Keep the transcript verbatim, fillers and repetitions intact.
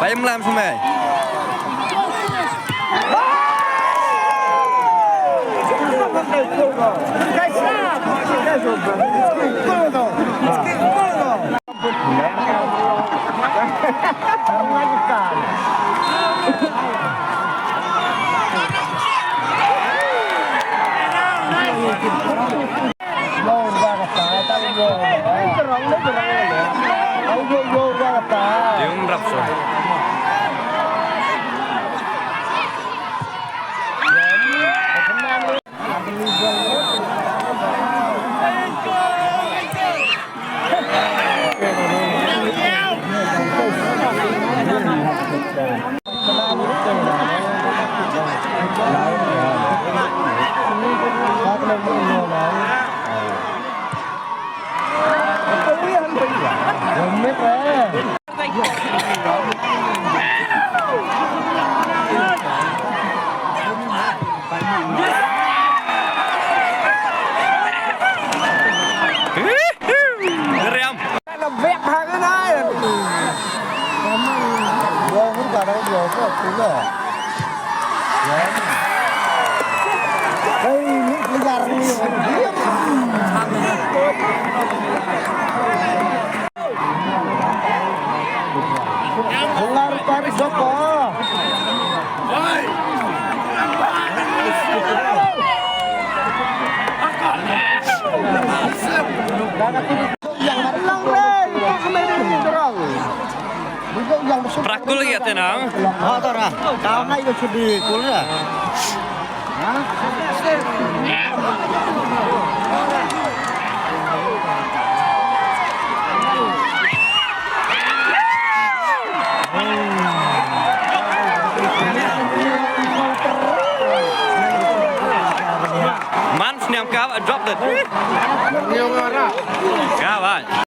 Ba im lam sumai. Yung rap so. Riam. Prakul lagi ate nang. Ha, to ra. Tao ngai ko chudi kul ra. Man sniam ka drop that. Ka ba.